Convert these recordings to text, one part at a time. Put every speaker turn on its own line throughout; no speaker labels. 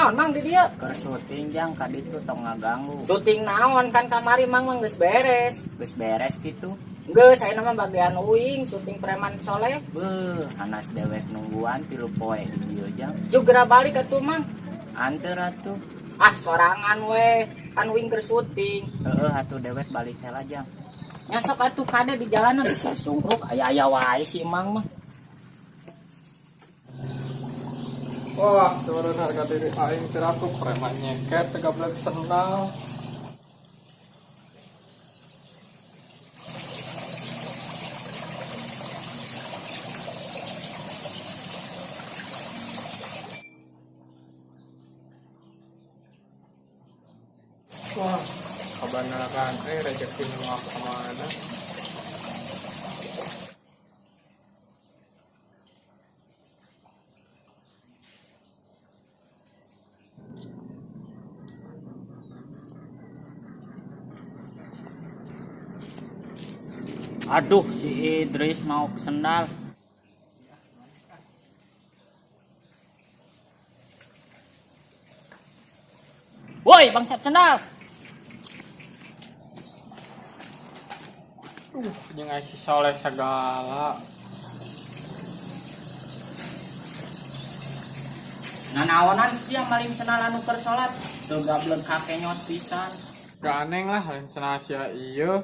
naon Mang di dieu?
Keur syuting jang ka ditu tong ngaganggu.
Syuting naon kan kamari Mang mah geus beres.
Geus beres kitu.
Geus ayeuna mah bagian uing syuting preman soleh.
Beuh, hanas dewek nungguan 3 poe di dieu jang.
Juga balik atuh Mang.
Anteur atuh.
Ah sorangan we, kan uing keur syuting.
Heeh atuh dewek balik heula jang.
Nyasok atuh kade di jalanan bisa sungkruk aya-aya wae si Mang mah.
Wah, turun harga diri aing teraku preman nyeket 13 sendal. Wah, kebenaran rezeki nu kemana?
Aduh, si Idris mau ke sendal. Woi, bangsat sendal.
Jeung aya si Soleh segala.
Nanaonan sia maling sendal anu keur salat. Teu gablek kakenyos pisan.
Ganeng lah lain cenah sia ieu.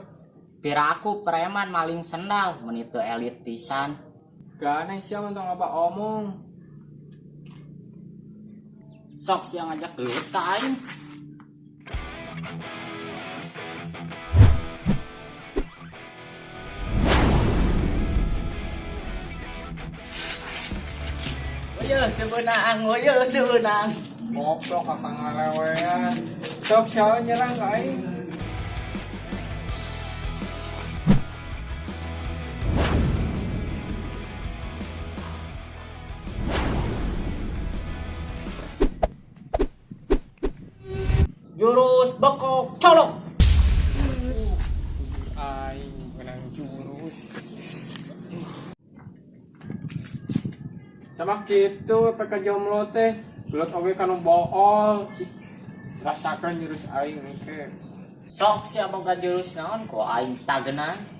Piraku preman maling sendal meuni teu elit pisan.
Ganeng sia mah tong loba omong.
Sok sia ngajak gelut ka aing. Woyo teu beunang, woyo teu beunang.
Goblok akang ngalewean. Sok sia nyerang ka aing.
Jurus bekok colok.
Aing menang jurus. Sama gitu PK jomblo teh, gelut oge kanu bool. Ih, rasakan jurus aing engke.
Sok sia boga jurus naon ku aing tagenan.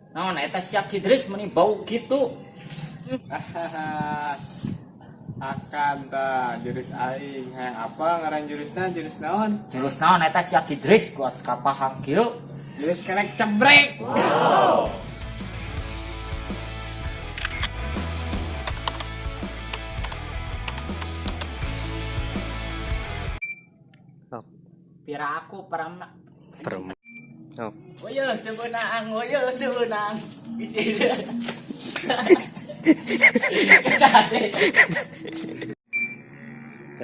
Naon eta siap Idris meni bau kitu.
Akan ta jurus aing. Hayang apa ngaran jurusna? Jurus naon?
Jurus naon eta siap Idris kuat kapaham kieu.
Jurus kerek cebrek.
Wow. Pira aku peram.
Peram. Oh.
Woyo teu beunang, woyo teu beunang. Bisi.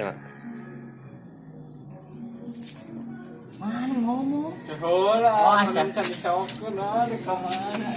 Ya.
Mana ngomong?
Heula,
Oh,
mana can disaokeun ah, di ka mana.